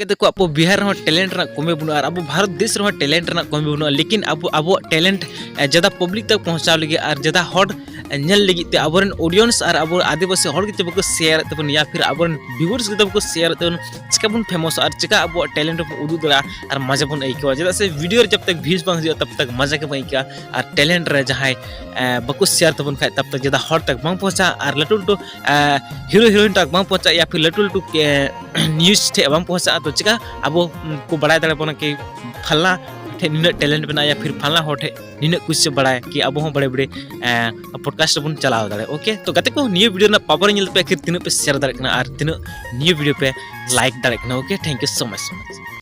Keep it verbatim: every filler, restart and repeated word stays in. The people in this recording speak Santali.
ᱠᱟᱛᱮ ᱠᱚ ᱟᱵᱚ ᱵᱤᱦᱟᱨ ᱨᱮᱦᱚᱸ ᱴᱮᱞᱮᱱᱴ ᱨᱮᱱᱟᱜ ᱠᱚᱢᱤ ᱵᱟᱹᱱᱩᱜᱼᱟ ᱟᱨ ᱟᱵᱚ ᱵᱷᱟᱨᱚᱛ ᱫᱮᱥ ᱨᱮᱦᱚᱸ ᱴᱮᱞᱮᱱᱴ ᱨᱮᱱᱟᱜ ᱠᱚᱢᱤ ᱵᱟᱹᱱᱩᱜᱼᱟ, ᱞᱮᱠᱤᱱ ᱟᱵᱚ ᱟᱵᱚᱣᱟᱜ ᱴᱮᱞᱮᱱᱴ ᱡᱟᱫᱟ ᱯᱟᱵᱽᱞᱤᱠ ᱛᱟᱠ ᱯᱚᱦᱚᱸᱪᱟᱣ ᱞᱟᱹᱜᱤᱫ ᱟᱨ ᱡᱟᱫᱟ ᱦᱚᱲ ᱧᱮᱞ ᱞᱟᱹᱜᱤᱫ ᱛᱮ ᱟᱵᱚᱨᱮᱱ ᱚᱰᱤᱭᱮᱱᱥ ᱟᱨ ᱟᱵᱚ ᱟᱹᱫᱤᱵᱟᱹᱥᱤ ᱦᱚᱲ ᱜᱮ ᱵᱟᱠᱚ ᱥᱮᱭᱟᱨᱮᱫ ᱛᱟᱵᱚᱱ ᱭᱟ ᱯᱷᱤᱨ ᱟᱵᱚᱨᱮᱱ ᱵᱷᱤᱭᱩᱣᱟᱨᱥ ᱜᱮ ᱵᱟᱠᱚ ᱥᱮᱭᱟᱨᱮᱫ ᱛᱟᱵᱚᱱ, ᱪᱤᱠᱟ ᱵᱚᱱ ᱯᱷᱮᱢᱚᱥᱚᱜᱼᱟ ᱟᱨ ᱪᱤᱠᱟ ᱟᱵᱚᱣᱟᱜ ᱴᱮᱞᱮᱱᱴ ᱵᱚᱱ ᱩᱫᱩᱜ ᱫᱟᱲᱮᱭᱟᱜᱼᱟ ᱟᱨ ᱢᱟᱡᱟ ᱵᱚᱱ ᱟᱹᱭᱠᱟᱹᱣᱟ? ᱪᱮᱫᱟᱜ ᱥᱮ ᱵᱷᱤᱰᱤᱭᱳ ᱨᱮ ᱡᱟᱵ ᱛᱟᱠ ᱵᱷᱤᱭᱩᱡᱽ ᱵᱟᱝ ᱦᱤᱡᱩᱜᱼᱟ ᱛᱟᱵ ᱛᱟᱠ ᱢᱟᱡᱟ ᱜᱮ ᱵᱟᱝ ᱟᱹᱭᱠᱟᱹᱜᱼᱟ᱾ ᱟᱨ ᱴᱮᱞᱮᱱᱴ ᱨᱮ ᱡᱟᱦᱟᱸᱭ ᱮ, ᱵᱟᱠᱚ ᱥᱮᱭᱟᱨ ᱛᱟᱵᱚᱱ ᱠᱷᱟᱡ ᱛᱟᱵ ᱛᱟᱠ ᱡᱟᱫᱟ ᱦᱚᱲ ᱛᱟᱠ ᱵᱟᱝ ᱯᱚᱦᱚᱸᱪᱟᱜᱼᱟ ᱟᱨ ᱞᱟᱹᱴᱩ ᱞᱟᱹᱴᱩ ᱮ, ᱦᱤᱨᱳ ᱦᱤᱨᱳᱭᱤᱱ ᱛᱟᱠ ᱵᱟᱝ ᱯᱚᱦᱚᱸᱪᱟᱜᱼᱟ ᱭᱟ ᱯᱷᱤᱨ ᱞᱟᱹᱴᱩ ᱞᱟᱹᱴᱩ ᱮ, ᱱᱤᱭᱩᱡᱽ ᱴᱷᱮᱡ ᱵᱟᱝ ᱯᱚᱦᱚᱸᱪᱟᱜᱼᱟ᱾ ᱛᱚ ᱪᱤᱠᱟ ᱟᱵᱚ ᱩᱱᱠᱩ ᱵᱟᱲᱟᱭ ᱫᱟᱲᱮᱭᱟᱵᱚᱱᱟ ᱠᱤ ᱯᱷᱟᱞᱱᱟ ᱴᱷᱮᱡ ᱱᱤᱱᱟᱹᱜ ᱴᱮᱞᱮᱱᱴ ᱢᱮᱱᱟᱜᱼᱟ ᱭᱟ ᱯᱷᱤᱨ ᱯᱷᱟᱞᱱᱟ ᱦᱚᱲ ᱴᱷᱮᱡ ᱱᱤᱱᱟᱹᱜ ᱠᱩᱥᱤ ᱵᱟᱲᱟᱭ ᱠᱤ ᱟᱵᱚ ᱦᱚᱸ ᱵᱟᱲᱮ ᱵᱟᱲᱮ ᱯᱚᱰᱠᱟᱥᱴ ᱨᱮᱵᱚᱱ ᱪᱟᱞᱟᱣ ᱫᱟᱲᱮᱭᱟᱜᱼᱟ᱾ ᱳᱠᱮ, ᱛᱚ ᱜᱟᱛᱮ ᱠᱚ, ᱱᱤᱭᱟᱹ ᱵᱷᱤᱰᱤᱭᱳ ᱨᱮᱱᱟᱜ ᱯᱟᱣᱟᱨ ᱧᱮᱞ ᱯᱮ ᱟᱹᱠᱷᱤᱨ ᱛᱤᱱᱟᱹᱜ ᱯᱮ ᱥᱮᱭᱟᱨ ᱫᱟᱲᱮᱭᱟᱜ ᱠᱟᱱᱟ ᱟᱨ ᱛᱤᱱᱟᱹᱜ ᱱᱤᱭᱟᱹ ᱵᱷᱤᱰᱤᱭᱳ ᱯᱮ ᱞᱟᱭᱤᱠ ᱫᱟᱲᱮᱭᱟᱜ ᱠᱟᱱᱟ᱾ Okay, thank you so much, so much.